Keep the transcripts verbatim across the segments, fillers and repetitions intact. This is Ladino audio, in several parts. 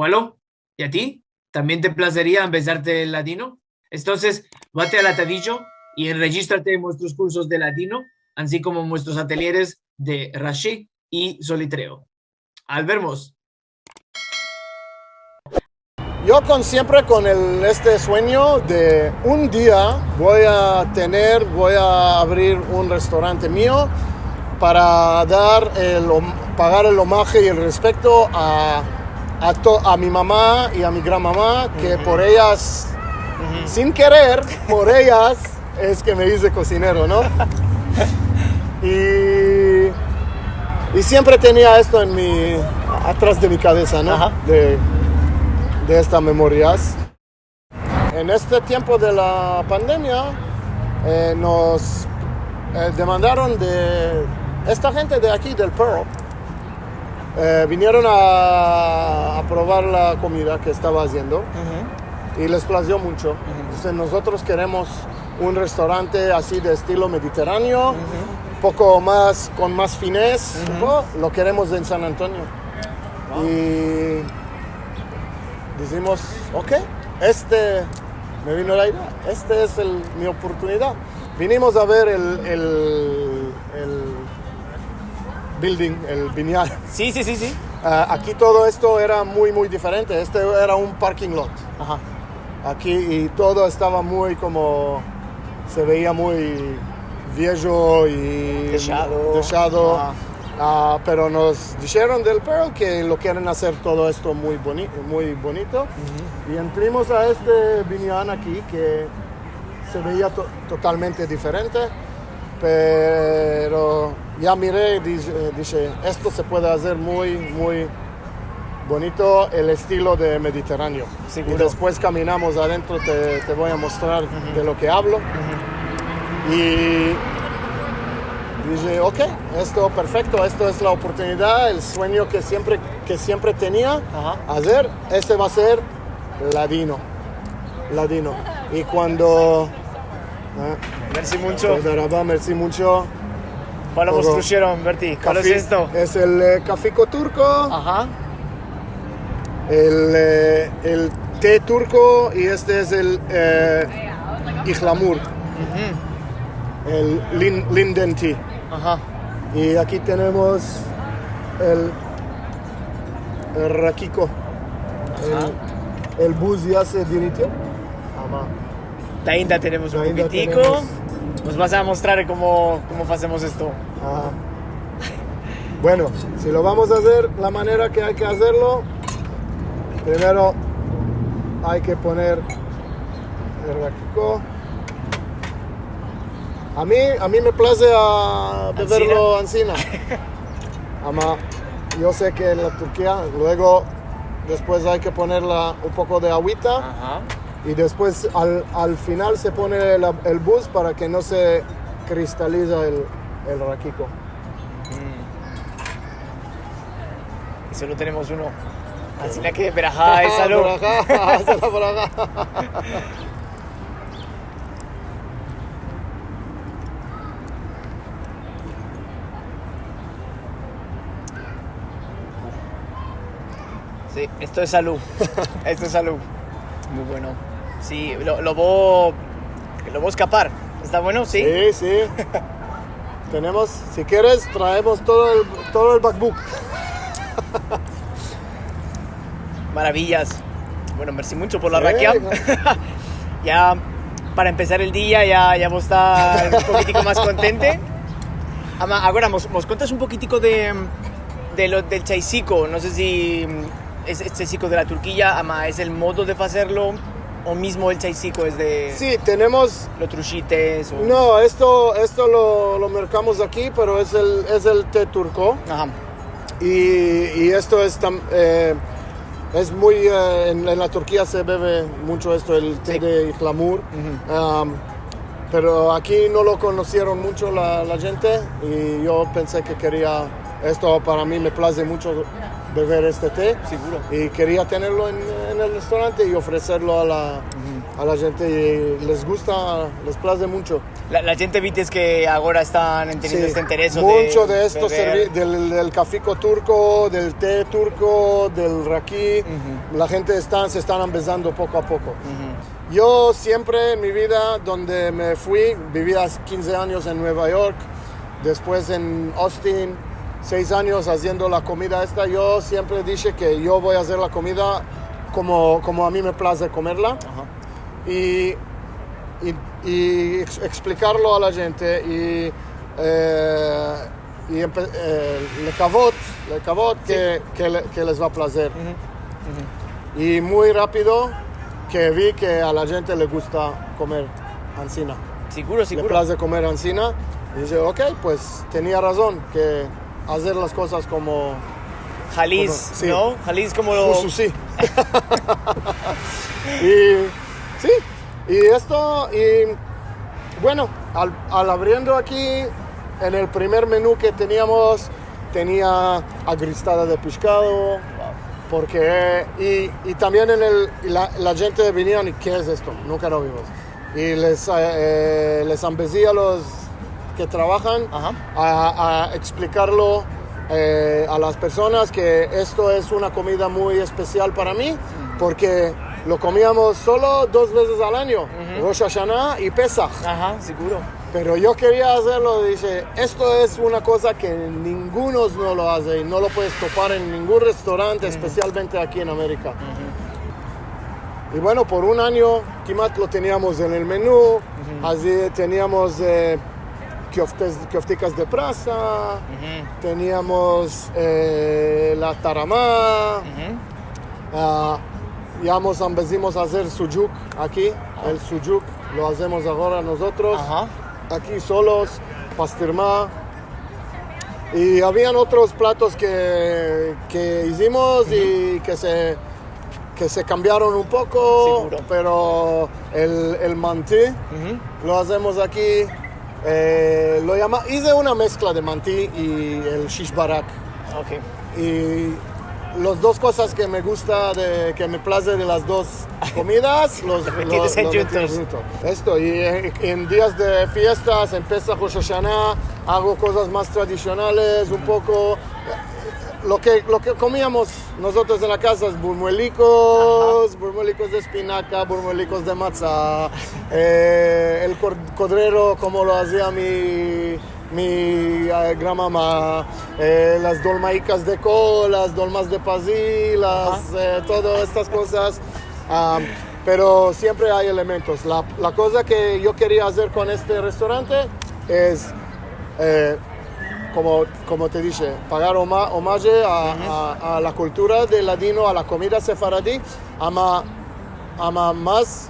Malo, i a ti? Tambien te plazeria ambezarte el ladino? Entonses, vate al atadijo i enrejistrate en muestros kursos de ladino, ansi komo en muestros atelyeres de Rashi i Solitreo. Al vermos! Yo kon, siempre kon el, este suenyo de un dia vo a tener, vo a avrir un restorante mio para dar el om-, pagar el omaje i el respekto a, a to-, a mi mama i a mi gran mama, ke por eyas, sin kerer, por eyas, es ke me ize kosinero, no? I, i siempre tenia esto en mi, atras de mi kavesa, no? De, de estas memorias. En este tiempo de la pandemia, eh, mos, eh, demandaron de esta djente de aki, del Pearl, eh, vinieron a, a provar la komida ke estava aziendo i les plazio muncho. Entonses, mozotros keremos un restorante ansi de estilo mediterraneo, poko mas, kon mas finez, lo keremos en San Antonio. I dizimos, "Ok, este", me vino la idea, "este es el, mi oportunidad". Vinimos a ver el, el, el building, el binyan. Si, si, si, si. Ah, aki todo esto era muy, muy diferente. Este era un parking lot. Aki, i todo estava muy komo, se veia muy viejo i deshado. Ah, pero mos disheron del Pearl ke lo keren azer todo esto muy boni-, muy bonito. I entrimos a este binyan aki ke se veia to-, totalmente diferente, pero ya mire, dishe, dishe, "Esto se puede azer muy, muy bonito, el estilo de mediterraneo". I despues kaminamos adentro, te, te vo a mostrar de lo ke avlo. I dishe, "Ok, esto perfekto, esto es la oportunidad, el suenyo ke siempre, ke siempre tenia azer, este va a ser ladino, ladino". I kuando, ah, mersi muncho. Toda raba, mersi muncho. Kual vos pusieron, Berti? Kual es esto? Es el, eh, kafiko turko. Aha. El, eh, el te turko i este es el, eh, ihlamur. El lin-, linden tea. Aha. I aki tenemos el rakiko. El, el buz ya se diritio. Ama. Ainda tenemos un pokitiko. Mos vas a mostrar komo, komo azemos esto. Bueno, si lo vamos a azer la manera ke ay ke azerlo, primero ay ke poner el rakiko. A mi, a mi me plaze a beverlo ansina. Ama, yo se ke en la Turkia, luego, despues ay ke ponerla un poko de aguita. I despues, al, al final se pone el, el buz para ke no se kristaliza el, el rakiko. I solo tenemos uno. Ansina ke berahá, salud. Berahá, salud, berahá. Si, esto es salud. Esto es salud. Muy bueno. Si, lo, lo vo, lo vo eskapar. Esta bueno? Si? Si, si. Tenemos, si keres, traemos todo el, todo el bakbuk. Maraviyas. Bueno, mersi muncho por la rakia. Ya para empesar el dia, ya, ya vo a estar un pokitiko mas kontente. Ama, agora mos, mos kuentas un pokitiko de, de lo, del chaysiko. No se si es, es chaysiko de la Turkia, ama, es el modo de azerlo, o mizmo el chaysiko es de... Si, tenemos... Lo trushites o... No, esto, esto lo, lo merkamos aki, pero es el, es el te turko. Aha. I, i esto es tam-, eh, es muy, eh, en, en la Turkia se beve muncho esto, el te de ihlamur. Am, pero aki no lo konosieron muncho la, la djente, i yo pense ke keria, esto para mi me plaze muncho bever este te. Siguro. I keria tenerlo en, en el restorante i ofreserlo a la, a la djente i les gusta, les plaze muncho. La, la djente vites ke agora estan teniendo este interes de... Muncho de esto, del, del kafiko turko, del te turko, del raki, la djente estan, se estan ambezando poko a poko. Yo siempre en mi vida, donde me fui, bivi kinze anyos en Nueva York, despues en Austin, seis anyos aziendo la komida esta, yo siempre dishe ke yo vo a azer la komida komo, komo a mi me plaze komerla. I, i, i eks-, eksplikarlo a la djente i, e, i empe-, e, lekavot, lekavot ke, ke le-, ke les va a plazer. I muy rapido ke vi ke a la djente le gusta komer ansina. Siguro, siguro. Le plaze komer ansina. I dishe, ok, pues tenia razon ke azer las kozas komo... Halis, komo, si. No? Halis komo... Hususi. I, si. I esto, i, bueno, al, al avriendo aki, en el primer menu ke teniamos, tenia agristada de peshkado, porke, i, i tambien en el, la, la djente venian i, ke es esto? Nunka lo vimos. I les, e, les ambezi a los ke travahan a, a eksplikarlo, e, a las personas ke esto es una komida muy espesial para mi, porke lo komiamos solo dos vezes al anyo, Rosh Hashana i Pesah. Aha, siguro. Pero yo keria azerlo, dishe, esto es una koza ke ninguno no lo aze i no lo puedes topar en ningun restorant, espesialmente aki en Amerika. I bueno, por un anyo, kimat lo teniamos en el menu, ansi teniamos, e, kioftes-, kioftikas de prasa, teniamos, e, la tarama, a, ya mos ambezimos a azer sujuk aki, el sujuk lo azemos agora mozotros, aki solos, pastirma. I avian otros platos ke, ke izimos i ke se ke se kambiaron un poko, siguro, pero el, el manti lo azemos aki, e, lo yama, ize una meskla de manti i el shish barak. Ok. I los dos kozas ke me gusta, de, ke me plaze de las dos komidas, los, lo, lo meti djunto. Esto, i en, en dias de fiestas, en Pesah, Rosh Hashana, ago kozas mas tradisionales, un poko, lo ke, lo ke komiamos mozotros en la kaza es burmuelikos, burmuelikos de espinaka, burmuelikos de matza, e, el kor-, kodrero, komo lo azia mi, mi, e, granmama, e, las dolmaikas de kol, las dolmas de pazi, las, e, todo estas kozas. Am, pero siempre ay elementos. La, la koza ke yo keria azer kon este restorante es, e, komo, komo te dishe, pagar oma-, omaje a, a, a la kultura de ladino, a la komida sefaradi, ama, ama mas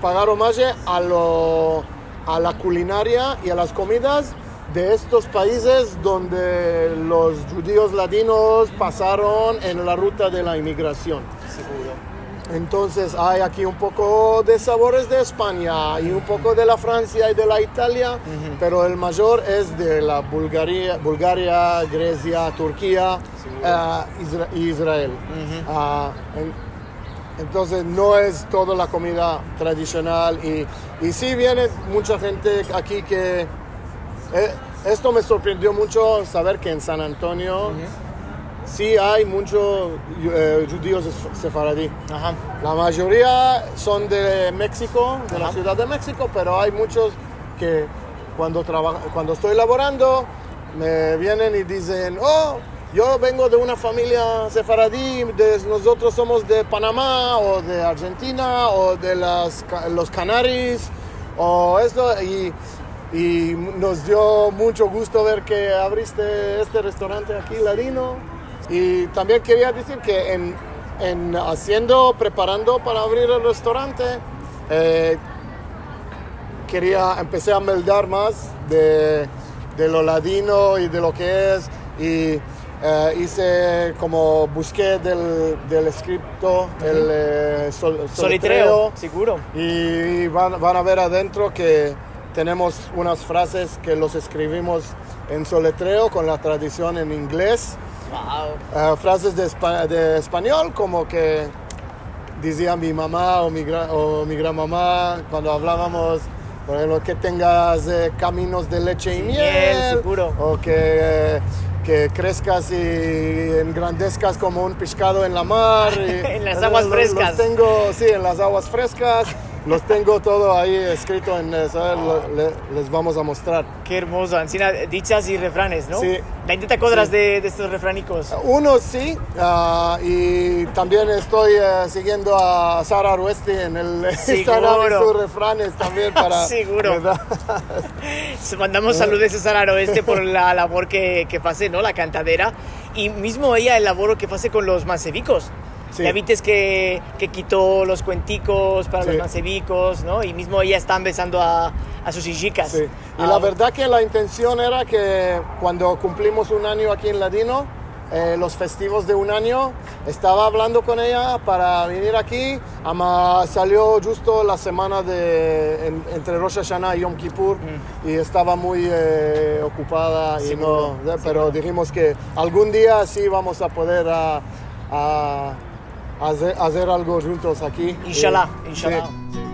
pagar omaje a lo, a la kulinaria i a las komidas de estos paizes donde los djudios ladinos pasaron en la ruta de la imigrasion. Siguro. Entonses, ay aki un poko de savores de Espanya i un poko de la Fransia i de la Italia, pero el major es de la Bulgaria, Bulgaria, Gresia, Turkia, e, Isra-, i Israel. A, en-, entonses, no es todo la komida tradisional i, i si viene muncha djente aki ke, e, esto me sorprendio muncho saver ke en San Antonio si ay muncho, e, djudios sef-, sefaradi. Aha. La mayoria son de Meksiko, de la Sivdad de Meksiko, pero ay munchos ke kuando traba-, kuando esto lavorando, me vienen i dizen, "Oh, yo vengo de una famiya sefaradi, de, mozotros somos de Panama o de Arjentina o de las Ka-, los Kanaris o esto", i, i mos dio muncho gusto ver ke avriste este restorante aki, ladino. I tambien keria dizir ke en, en aziendo, preparando para avrir el restorante, e, keria, empesi a meldar mas de, de lo ladino i de lo ke es, i, e, ize komo buske del, del eskripto, el, e, sol-, soletreo. Soletreo, siguro. I van, van a ver adentro ke tenemos unas frazes ke los eskrivimos en soletreo kon la tradision en inglez. Wow. E, frazes de espa-, de espanyol, komo ke dizia mi mama o mi gra-, o mi granmama kuando avlavamos, por enshemplo, ke tengas, e, kaminos de leche i miel, Miel, seguro. O ke, ke kreskas i engrandeskas komo un peshkado en la mar. I En las aguas freskas. Los tengo, si, en las aguas freskas. Los tengo todo ayi eskrito en, e, saves? Lo, le, les vamos a mostrar. Ke ermozo. Ansina, dichas i refranes, no? Si. La djente te akodras de, de estos refranikos. Unos si, a, i tambien esto, e, sigiendo a Sara Aroeste en el Instagram i sus refranes tambien para... Seguro. Verdad? Mandamos saludos a Sara Aroeste por la lavor ke, ke aze, no? La kantadera. I mizmo eya el lavoro ke aze kon los mansevikos. Si. Ya vites ke, ke kito los kuentikos para los mansevikos, no? I mizmo eya esta ambezando a, a sus ijikas. Si. I la verdad ke la intension era ke kuando kumplimos un anyo aki en Ladino, e, los festivos de un anyo, estava avlando kon eya para venir aki, ama salio djusto la semana de, en, entre Rosh Ashana i Yom Kipur, i estava muy, e, okupada i no, e, pero dijimos ke algun dia si vamos a poder a, a azer, azer algo djuntos aki. Inshallah, I, inshallah. Si.